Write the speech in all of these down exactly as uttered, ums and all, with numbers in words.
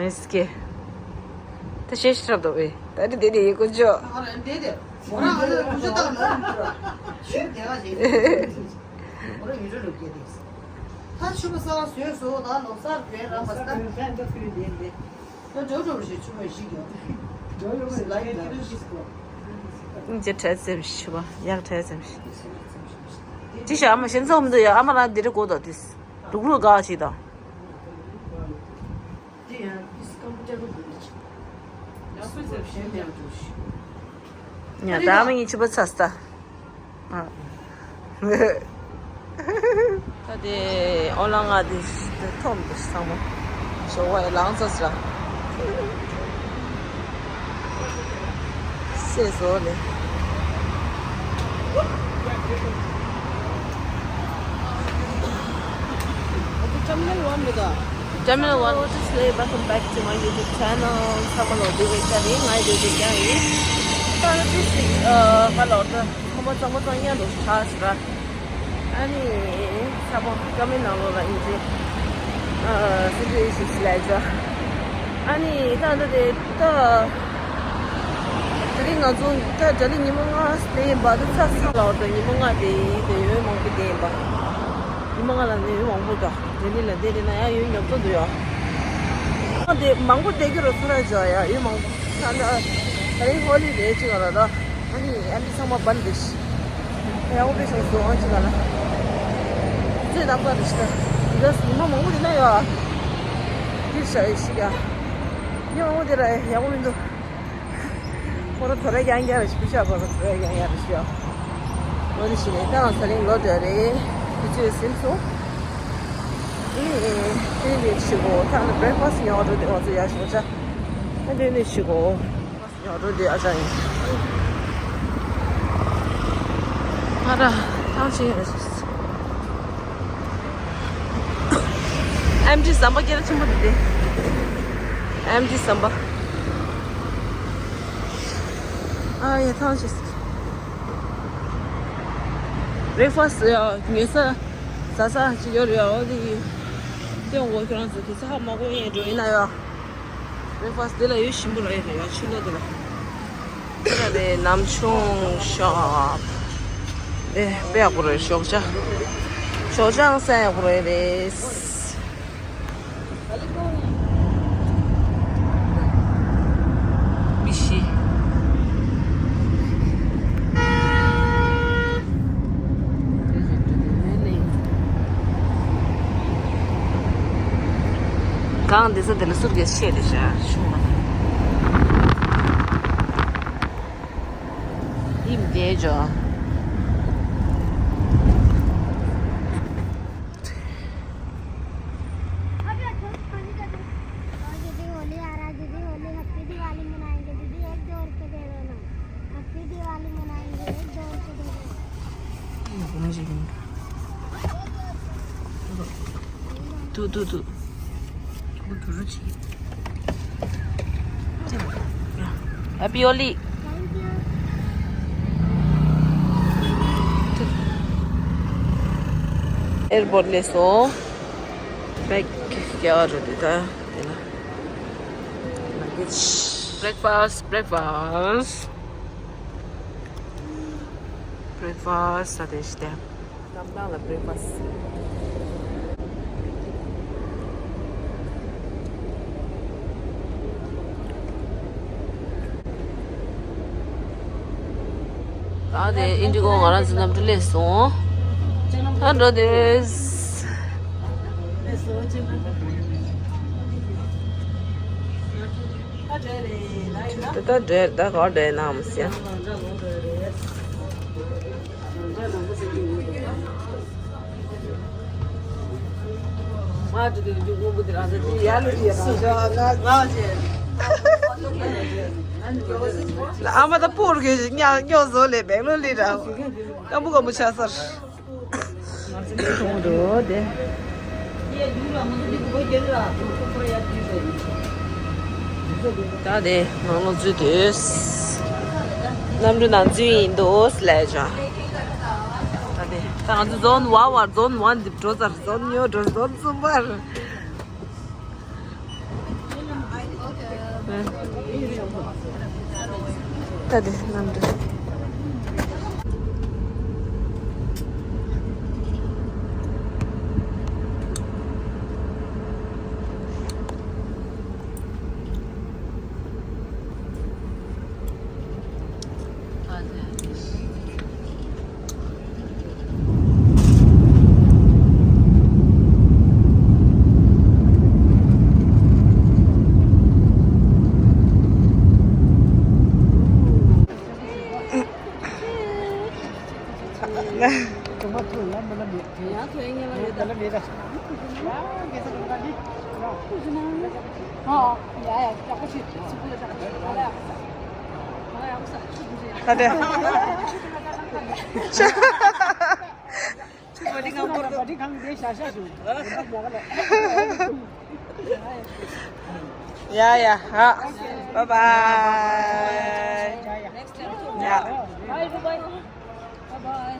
ཨེ་སི་ཀེ། ད་ཤེས་ཤེས་རབ་དོ་བས། ད་དེ་དེ་དེ་ཡི་ཀུན་སྤྱོད། ཨ་ར་འདི་དེ། མོ་རང་ཨ་ལ་ཀུན་སྤྱོད་བཏང་ལ་ཡིན་ཏུ་ར། ཤེས་དེ་ག་ཞིག །མོ་རང་ཡུལ་གྲུ་ལུགས་སྐྱེས་དེ། ད་ཆུ་པ་ས་བཟོས་སོ། ད་ལོ་སར་བས་ར་མ་ས། ད་འགྲོ་འགྲོ་རུ་ཞིག་ཆུ་པ་ཞིག་ཡོད། འགྲོ་ཡོང་ལ་ཡིན་ད་རུ་ཞིག་གོ། ཨིན་ཅི་བྲལ་ཙམ་ཞིག་ཆུ་པ་ཡག་བྲལ་ཙམ་ཞིག །ཅི་ཞིག་ཨ་མ་ཞེན་ཚོགས་མི་འདུག་ཡ། ཨ་མ་རང་འདི་རེ་གོ་དོ་དུས། ལུག་ལུག་ག་ཞིག་དང་། ཡ་ད་མི་ངི་ཆུ་པ་ཚ་སྟ། ཨ། ད་དེ་ཨོ་ལང་ང་དེ་ཐོམ་དེ་ཚང་མ་ཞོ་བ་ཡ་ལང་ཚ་སྲ། སེ་སོ་ལེ། Jamil one. Hello, welcome back to my YouTube channel. ཚང་མ་ལོ་དེ་བས་ཀྱང་ཡིན། ང་ཡི་དེ་བས་ཀྱང་ཡིན། ད་ནི་དེ་ཞིག་ཨ་ཧ་ལོ་ད་ཚང་མ་གཙང་མ་གཙང་ཡང་ལོ་ཆགས་ཤིག་ར། ཨ་ནི་ཚང་མ་ཀ་མེན་ནང་ལོགས་ལ་ཡིན་ཏེ་ཨ་སི་ཊུ་ཨེ་ཤན་ལས་ཀྱང་། ཨ་ནི་ད་ད་དེ་ད་དེ་རིང་ང་ཚོ་ད་ད་ནི་ཉི་མ་ལྔ་དེ་ཡིན་པ། ད་ཚ་ཚ་ལོ་ད་ཉི་མ་ལྔ་དེ་ཡིན་ཏེ་ཡོད་མང་པོ་དེ་ཡིན་པ། ཉི་མ་ལྔ་ལ་ནི་ཡོད་མང་པོ་ད། དེ་ནི་ལ་དེ་དེ་ན་ཡང་ཡོད་ཉོབ་ཏོ་འདུག་ཡ། ཨ་དེ་མང་པོ་བསྡད་ཀྱི་རོ་སོ་ར་ཇོ་ཡ་ཡོད་མང་པོ། ད་ད་ད་རིང་ཧོ་ལི་ཌེ་ཅིག་ལ་ར། ཨ་ནི་ཨ་འདི་ཚང་མ་བན་དེ་ཤི། ཡག་པོ་བྱུང་སོང་ཨ་ཅིག་ལ་ལ། ཚེ་དམ་པ་རེ་ཤི་ད། འདི་ཉི་མ་མང་པོ་དེ་ན་ཡོད་ཨ། འདི་ཤ་ཡི་ཤི་ཡ། ཉི་མ་མང་པོ་དེ་ར་ཡག་པོ་མི་འདུག་ཁོ་ར་ཐོ་རེ་རྐྱང་རྐྱང་རེ་ཞིག་པུ་ཤ་ཁོ་ར་ཐོ་རེ་རྐྱང་རྐྱང་རེ་ཞིག་ཡོད། འོ་དེ་ཞིག་ནས་ད་ང་ཚ་རིང་ལོ་དྲུག་རེད། དུས་ཚོད་ཟིན་སོང་། ཨེ་ཨེ་དེ་རེད་ཞིག་གོ། ད་ང་བྷི་རེག་ཕ་སི་ཊི་ཉོ་འགྲོ་དེ་ང་ཚོ་ཡག་ཤོག་ཅག་ཨ་དེ་ནས་ཞིག་གོ། ཉོ་འགྲོ་དེ་ཨ་ཅག་ཡིན། ང་ར་ཐང་ཆེན་ཡོད་ཟེར། ཨེམ་ཆི་ཟམ་པ་སྐད་ཆེན་པོ་འདི་དེ། ཨེམ་ཆི་ཟམ་པ། ཨ་ཡ་ཐང་ཆེ། བྷི་རེག་ཕ་སི་ཊི་ཡ་ཉོ་ས་ཟ་ས་ཅིག་ཡོད་རེད་ཡ། འོ་དེ་ཡིན། དེ་འོ་ཁྱོད་རང་ཚོ་དེ་ས་ཧ་མ་གོ་ཡིན་འགྲོ་ཡིན་ན་ཡ། བྷི་རེག་ཕ་སི་ཊི་དེ་ལ་ཡོད་ཞིམ་པོ་ར་ཡོད་རེད་ཡ། ཕྱི་ལོགས་དེ་ལ། དེ་ལ་དེ་ནམ་ཆུང་ཤོབ། དེ་དཔེ་ཡག་པོ་རེད། ཞོགས་ཇ། ཞོགས་ཇ་ཡང་ས་ཡག་པོ་རེད་རེད། མི་ཤི། གང་འདི་ས་འདི་ལ་སུར་གྱི་ཤེས་རེད་ཤག་ཤུང་ལ། ཡིམ་དེ་ཇོ། और दीदी होली आ रहा है, दीदी होली, हैप्पी दिवाली मनाएंगे, दीदी एक दो रुपए दे दो ना, हैप्पी दिवाली मनाएंगे, एक दो रुपए दे दो। तू तू तू। Happy Holi. Airport ལས་སོང་། བེག་རྒྱག་རེད་དེ་ད་དེ་ན། Luggage. Breakfast, breakfast. Breakfast ས་དེ་ཞིག་དེ། གནམ་ཐང་ལ་བྷི་རེག་ཕ་སི་ཊི། ད་དེ་ཨིན་ཌི་གོ་ང་རང་ཚོ་གནམ་གྲུ་སླེབས་སོང་། ད་འགྲོ་དེས། ད་ད་འདྲེ་ད་ག་འདྲེ་ནམ་སེ། ཨ་མ་ད་པོར་གི་ཉག་ཉོག་བཟོ་ལས་བེང་ལོར་ལི་ར་ཀམ་པུ་ཀམ་པུ་ཆ་སར། ད་དེ་ནང་ལོགས་འཛུལ་དུས། གནམ་གྲུ་ནང་འཛུལ་ཡིན་འདུག་ལས་བྱ། ད་དེ་ད་ང་ཚོ་Zone one བར་Zone one འདི་འགྲོ་ཚར། Zone གཉིས་པ་འགྲོ། Zone གསུམ་པར། ད་དེ་གནམ་གྲུ། ད་དེ། ཡ་ཡ་ཧ། Bye bye. ཡ། Bye.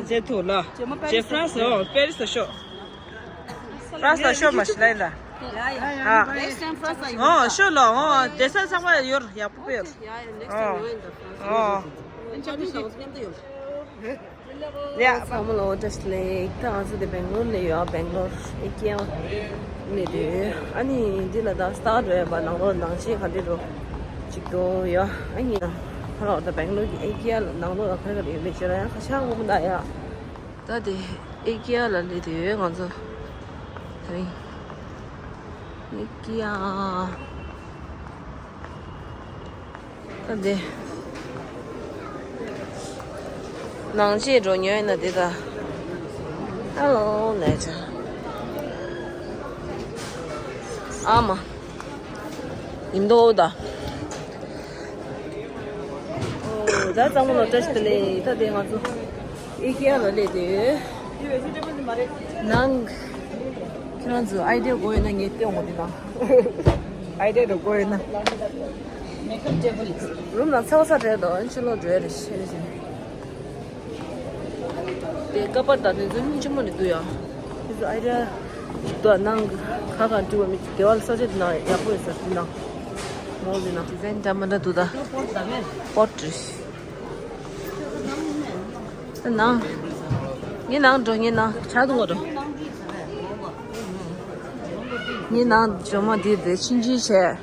རྗེས་ཐུག་ལ། རྗེས་ཧྥ་རན་སི་ཨོ་པེ་རི་སི་ཤོག France ལ་ཤོག་མ་ཤི་ལ་ཡིན་ལ། ཨ། ཨོ་ཤོག་ལ་ཨོ་དེ་ས་ཚང་མ་ཡོད་ཡག་པོ་ཡོད། ཨོ། ཨོ། ཡ། ཚང་མ་ལ་བཀྲ་ཤིས་བདེ་ལེགས། ད་ང་ཚོ་དེ་སྦེང་ལོར་ལ་ཡོད། སྦེང་ལོར་ཨེ་ཀི་ཡ་ལ་འདུག་ཨ་ནི་འདི་ལ་ད་སི་ཊཱཊ་བྱས་པ་ནང་ལོགས་ནང་ཆེན་ག་འདྲ་འགྲོ་ཅིག་འགྲོ་ཡོད། ཨ་ནི་ཧ་ལོ་ད་སྦེང་ལོར་གྱི་ཨེ་ཀི་ཡ་ལ་ནང་ལོགས་ལ་ག་རེ་ག་རེ་ཡོད་མེད་ཤེས་ར་ཡང་ཁ་ཤས་དངོས་པོ་འདའ་ཡ། ད་དེ་ཨེ་ཀི་ཡ་ལ་སླེབས་དུས་ང་ཚོ་དེ་རིང་ཨེ་ཀི་ཡ་ད་དེ་ནང་ཆེན་འགྲོ་ཉོས་ན་དེ་ད་ཧ་ལོ་ནས་ཆ་ཨ་མ། ཡིན་མདོག་ད། ཨོ་ད་གཙང་མ་ལ་བཀྲ་ཤིས་བདེ་ལེགས། ད་དེ་ང་ཚོ་ཨེ་ཀི་ཡ་ལ་སླེབས་དུས། ནང་། ཁྱེད་རང་ཚོ་ཨའི་ཌི་ཡ་དགོས་ཡོད་ན་ངས་སྟོན་འོང་དེ་ན། ཨའི་ཌི་ཡ་དགོས་ཡོད་ན། རུམ་ནང་ཚ་བ་ཚ་དྲགས་འདུག་ཕྱི་ལོགས་འགྲོ་ཡ་རེད་ཤེས་རེད་ཤེས། དེ་ཀ་པར་དང་དེ་ཚོ་སྙིང་རྗེ་མོ་ནས་འདུག་ཡ། དེ་ཚོ་ཨའི་ཌི་ཡ་འདུག་ནང་ག་ག་འབྲི་བ་མི་དེ་བ་ལ་ས་ཆ་དེ་ནང་ཡག་པོ་ཡོད་ས་དེ་ནང་། མོ་དེ་ནང་། ཌི་ཛའིན་འདྲ་མི་འདྲ་འདུག་ད། པོཊ་རེད། ད་ནང་། ངའི་ནང་འགྲོ་ངའི་ནང་ཆ་དུ་ངོ་འགྲོ། ངའི་ནང་ཇོ་མོ་དེ་དེ་ཕྱིན་ཅི་བྱས།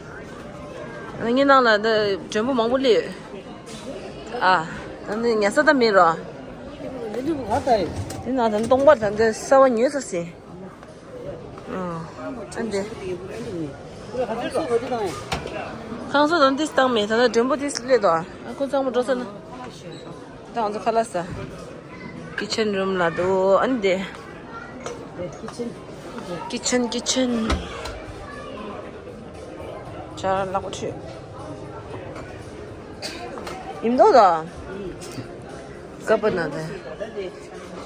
ངའི་ནང་ལ་འདི་མགྲོན་པོ་མང་པོ་སླེབས། ཨ། ད་ནི་ཉལ་ས་ད་མེད་རོ། དེ་ནང་ད་ནི་སྟོང་པར་ད་འདི་གསར་པ་ཉོས་ས་ཟིན། ཨ། ཨ་འདི། ཁང་བཟོ་ད་འདི་བཏང་མེད་ད་ལྟ་མགྲོན་པོ་དེ་སླེབས་དོ། ཨ་ཁོ་ཚང་མ་འགྲོ་ས་ན། ད་ང་ཚོ་ཁ་ལག་ཟ། ཀི་ཆན་རུམ་ལ་འདུག་ཨ་ནི་དེ། ཀི་ཆན་ཀི་ཆན། ཇ་ལག་པ་མཆོད། ཡིན་མདོག་ད། ཀ་པ་ན་དེ།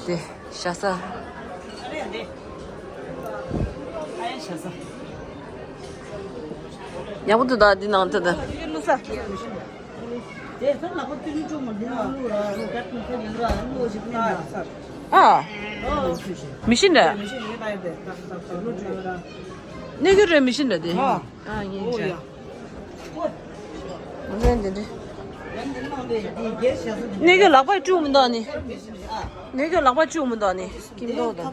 དེ་ཤ་ས། ཡག་པོ་འདུག་ད་འདི་ནང་ད་ད། ཨ། མི་ཤེས་འདྲ། གནས་གི་རེད་མི་ཤེས་འདྲ་དེ། ཨ་ཡིན་ཅག་ང་ཚོ་འདི་འདྲ། གནས་གི་ལག་པས་བཀྲུ་མི་འདུག་ནི། གནས་གི་ལག་པས་བཀྲུ་མི་འདུག་ནི། ཀིམ་ཏོག་དང་།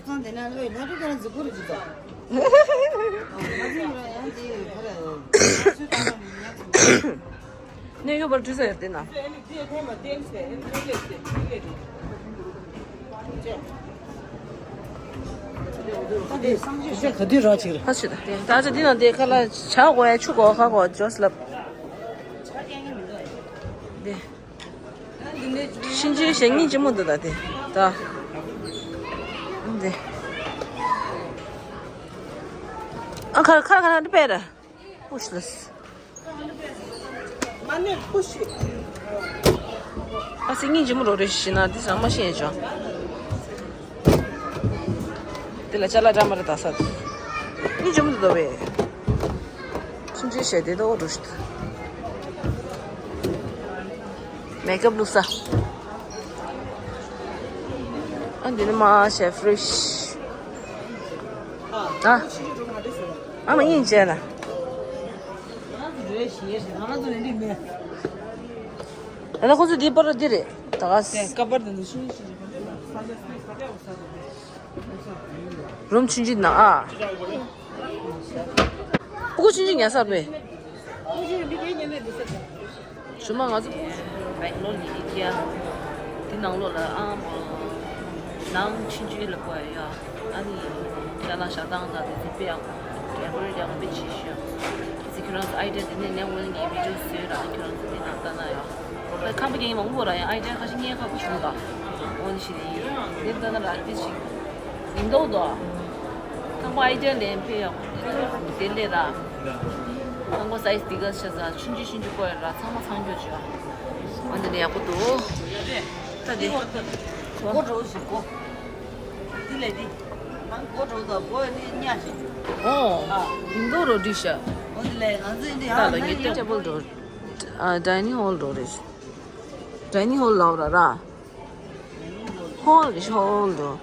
གནས་གི་པར་བཀྲུ་ས་ཡོད་དེ་ན། ག་དུས་རང་ཅིག་རེད། ཧ་ཆུ་ད། ད་ཆ་འདི་ནང་དེ་ཁ་ལ་ཇ་དགོས་ཡ་ཆུ་དགོས་ཁ་དགོས་ཇོས་ལབ། དེ། ཤིན་ཅུའི་ཞལ་སྙིང་རྗེ་མོ་འདུག་ད་དེ། ད། འདི། ཨ་ཁ་ཁ་ཁ་འདི་པེ་ར། པུཤ་ལས། ཨ་སི་སྙིང་རྗེ་མོ་རོ་རེ་ཞིག་ན་འདི་ཟ་མ་ཤེས་ཡ་ཅོ། དེ་ལ་ཅ་ལག་འདྲ་མ་རེ་ད་ས། སྙིང་རྗེ་མོ་འདུག་ད་བས། ཁྱིམ་ཆུའི་ཞལ་དེ་ཏོག་འགྲོ་ཞིག་ད། མེག་ཨབ་བླུགས་ས། ཨ་འདི་ནི་མ་ཤེ་ཧྥི་རེ་ཤི། ཨ། ཨ་མ་ཡིན་བྱས་ལ། ཨ་ན་ཁོ་ཚོ་འདི་པར་འདི་རེད། ད་ག་ཀ་པར་དེ་འདི་ཤི་ཤི། རུམ་ཆུང་ཆུང་ནང་ཨ། སྤུ་གུ་ཆུང་ཆུང་ཉར་ས་རེད་པས། ཞུ་མ་ང་ཚོ་སྦེང་ལོར་ནས་ཨི་ཀི་ཡ་དེ་ནང་ལོགས་ལ་ཨ་མ་ནང་ཆུང་ཆུང་ལ་བཀོད་ཡོད། ཨ་ནི་ཅ་ལག་བཞག་སྟངས་དང་དེ་ཚོ་དཔེ་ཡག་པོ་ཌེ་ཀོ་རེ་ཊི་ཡག་པོ་དཔེ་བྱེད་ཤག་ཁྱེད་ཚོ་ཁྱོད་རང་ཚོ་ཨའི་ཌི་ཡ་དེ་ནས་ནས་འོ་ངའི་བི་ཌི་ཡོ་བཟོས་ར། ཁྱོད་རང་ཚོ་དེ་ནང་ལྟ་ན་ཡོད། ཁམས་པ་རྒན་མང་པོ་ར་ཡང་ཨའི་ཌི་ཡ་ཁ་ཤས་རྙེད་ཁག་པོ་བྱུང་ད། འོ་ནི་ཞིག་ཡིན་དེ་ལྟ་ན་ར་དེ་ཞིག་ཡིན་མདོག་འདུག་ཁམས་པ་ཨའི་ཌི་ཡ་ལེན་དཔེ་ཡག་པོ་དེ་ལས་ར། ཁམས་པ་སའི་ཛི་དེ་ག་ཤ་ཟ་ཆུང་ཆུང་ཆུང་ཆུང་བཀོད་ར་ཚང་མ་ཚང་རྒྱུ་བྱོས། འོ་འདི་ནས་ཡག་པོ་འདུག་ད་དེ་སྒོ་འགྲོ་ཞིག་སྒོ། དེ་ལས་དེ། ང་སྒོ་འགྲོ་དང་སྒོ་ནི་ཉག་ཞིག་ཨོ། ཨ། ཡིན་མདོག་རོ་འགྲིག་ཤག་འོ་དེ་ལས་ང་ཚོ་འདི་ད་ལ་ཡང་ངས་ན་ཊེ་བལ་འགྲོ། ཨ། ཌའི་ནིང་ཧོལ་འགྲོ་རེད། ཌའི་ནིང་ཧོལ་ལབ་ར་ར། ཧོལ་རེད་ཧོལ་འགྲོ།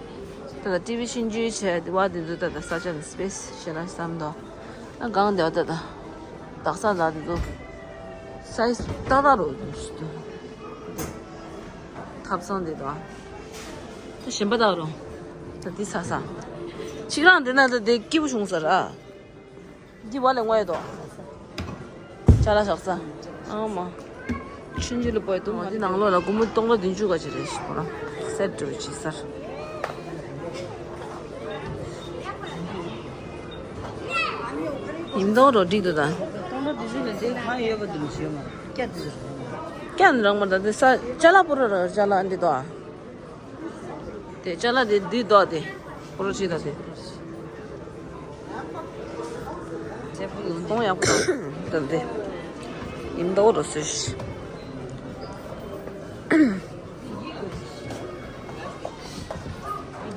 ད་ལ་ཊི་ཝི་ཆུང་ཆུང་བྱས་དེ་བ་དེ་ཚོ་ད་ལྟ་ས་ཆ་ནི་སི་པེ་སི་ཞེ་དྲག་བསམ་འདུག་ཨ་གང་དེ་བ་ད་ད། དག་ས་ལ་དེ་ཚོ་སའི་ཛི་ཏག་ཏག་རོ་འདུག་ཐབ་ཚང་དེ་དང་། ད་གཞན་པ་དག་རོ། ད་འདི་ས་ས། ཆིག་རང་འདི་ན་ད་དེ་སྐྱིད་པོ་བྱུང་ས་ར། འདི་བ་ལས་ངོ་ཡོད་དོ། ཅ་ལག་བཞག་ས། ཨང་མ། ཆུན་ཆུ་ལ་པོ་ཡོད་དོ། འདི་ནང་ལོགས་ལ་སྒོར་མོ་སྟོང་ཕྲག་བདུན་ཅུ་ག་ཅིག་རེད་ཤག་ལ། སེ་ཊི་འདྲ་བོ་ཅིག་ཟེར། ཡིན་མདོག་རོ་འགྲིག་འདུག་ད། སྟོང་ཕྲག་བདུན་ཅུ་ལ་འདི་གང་ཡོད་པ་འདུག་ཞེས་མ། སྐྱ་འདི་ཟེར། སྐྱ་འདི་རང་མ་ད་འདི་ས་ཅ་ལག་པོ་ར་ར་ཅ་ལག་འདི་དོ། དེ་ཅ་ལག་དེ་འདི་འདུག་དེ། ཕོ་རོ་ཁྲི་དང་དེ། ཁོང་ཡག་པོ་འདུག་དེ། ཡིན་མདོག་རོ་སོས།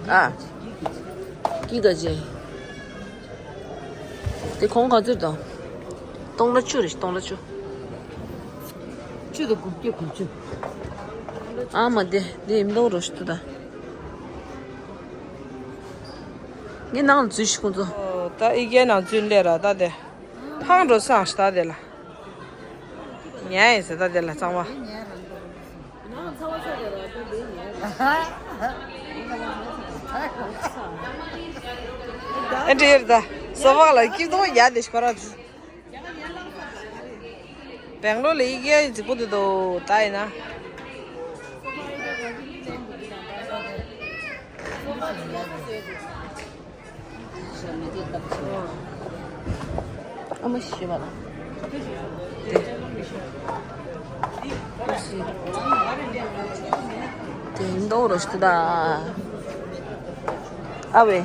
ཨ། ཀི་ག་ཅེ། དེ་གོང་ག་ཚོད་དང་། སྟོང་ཕྲག་བཅུ་རེད། སྟོང་ཕྲག་བཅུ། བཅུ་དང་དགུ་བརྒྱ་དགུ་བཅུ། ཨ་མ་དེ་དེ་ཡིན་མདོག་རོ་ཞིག་འདུག་ད། ངའི་ནང་ལ་འཛུལ་ཞིག་ཁོང་ཚོ། ད་ཨི་ཀའི་ནང་འཛུལ་ལེ་ར་ད་དེ། ཕང་འགྲོ་སང་ཞིག་ད་དེ་ལ། ཉལ་ཡིན་ཟེར་ད་དེ་ལ་གཙང་བ། ཨེ་འདྲ་ཡོད་ད། སོ་ཕག་ལ་སྐྱིད་སྡུག་ཡག་དེ་ཞིག་ཁོ་ར། སྦེང་ལོར་ལ་ཡི་གེ་རྫིག་པོ་འདུག་དོ་ད་ཡིན་ན། ཨ་མ་ཤི་བ་ལ། དེ། དེ་མདོག་རོ་ཞིག་ད། ཨ་བེ།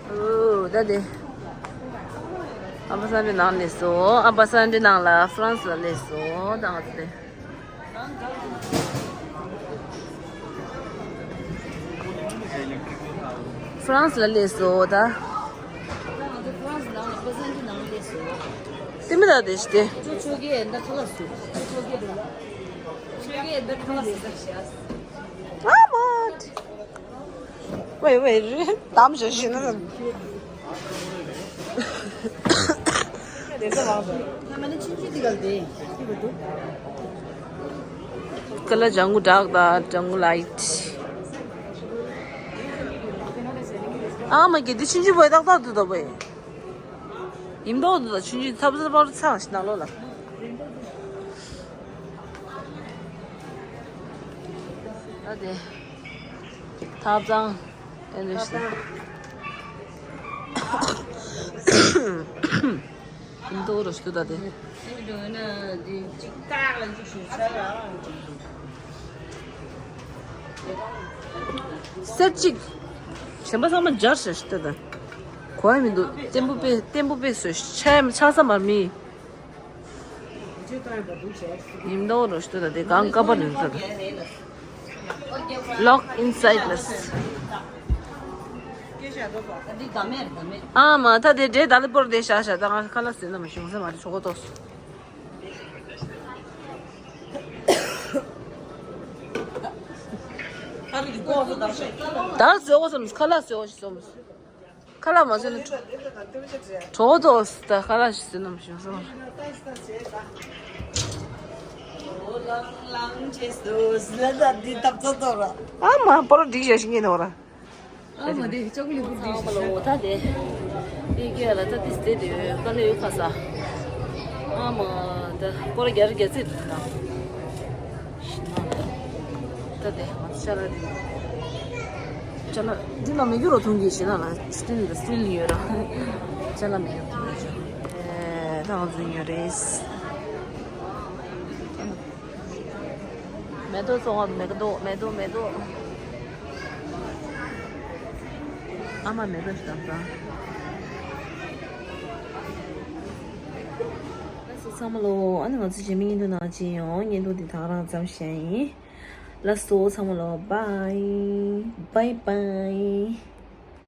ཨོ་ད་དེ། ཨ་པ་སན་ཌེ་ནང་སླེབས་སོང་། ཨ་པ་སན་ཌེ་ནང་ལ་ཧྥ་རན་སི་ལ་སླེབས་སོང་། ད་ང་ཚོ་དེ། ཧྥ་རན་སི་ལ་སླེབས་སོང་ད། དེ་མི་ད་དེ་ཞིག་དེ། ཨ་མ། ཝེ་ཝེ་རི་དམ་ཞིག་ཞིག་ན། ཀ་ལ་ལྗང་གུ་དྲག་དང་ལྗང་གུ་ལའིཊ། ཨ་མ་གི་འདི་ཆུང་ཆུང་བོ་ཏག་ཏག་འདུག་ད་བོ། ཡིན་མདོག་འདུག་ད་ཆུང་ཆུང་ཚབ་ཚབ་པར་ཚང་ཞིག་ནང་ལོགས་ལ། ཨ་དེ། ཐབ་ཚང་། ཨེ་འདྲ་ཞིག་ཡིན་མདོག་རོ་ཞིག་འདུག་ད་དེ། སེ་ཊི་གཅིག་གཞན་པ་ཚང་མ་སྦྱར་ཞིག་ཞིག་འདུག་ད། གོ་ཡ་མི་འདུག་བརྟན་པོ་དཔེ་བརྟན་པོ་དཔེ་བཟོས་ཤིག་ཆགས་ས་མ་རེད་མི། ཡིན་མདོག་རོ་ཞིག་འདུག་ད་དེ་གང་ཀ་པ་ནས་འདུག་ད། Lock inside list. ཨ་མ་ད་དེ་འདྲེ་ད་ལི་པོར་དེ་ཤ་ཤ་ད་ང་ཁ་ལ་ཟེར་ན་མ་ཤོང་ས་མ་དེ་ཆོག་གོ་ཏོ། ད་བཟོས་འོ་སོམས། ཁ་ལག་བཟོས་འོ་ཞིག་སོམས། ཁ་ལག་མ་བཟོས་ན་གྲོ་གྲོགས་དོ་ད་ཁ་ལག་ཞིག་བཟོས་ན་མ་ཞིག་སོམས། ཨ་མ་པོ་ར་འགྲིག་བཞག་ཤིང་ངེས་ནོ་ར། ཨ་མ་དེ་ཅོག་ལི་ཀུ་དེ་ཚང་མ་ལོ་ད་དེ་དེ་གི་ལ་ད་དེ་སྟེ་དེ་ཀ་ལེ་ཡོད་ཁ་ས། ཨ་མ་ད་པོ་ར་རྒྱ་རི་རྒྱ་ཚིག་དེ་ད་ད་དེ་ང་ཚོ་ཤ་ར་དེ་ཅ་ལག་འདི་ལ་མི་འགྱུར་རོ་ཐོང་གི་ཤི་ན་ལ་སི་ཊིལ་སི་ཊིལ་ཡོད་ར། ཅ་ལག་མི་འགྱུར་ཐོང་གི་ཤི། ཨེ་ད་ང་ཚོ་ཡོད་རེད། མེ་ཏོག་བཙོང་བ། མེ་ཏོག་མེ་ཏོག་མེ་ཏོག་ཨ་མ་མེ་ཏོག་ཞིག་དང་ལགས་སོ་ཚང་མ་ལོ། ཨ་ནི་ང་ཚོ་རྗེས་མའི་བརྙན་ཐུང་ནང་མཇལ་ཡོང་། བརྙན་ཐུང་འདི་དག་རང་ཙམ་བཞག་ཡིན། ལགས་སོ་ཚང་མ་ལོ། bye bye bye།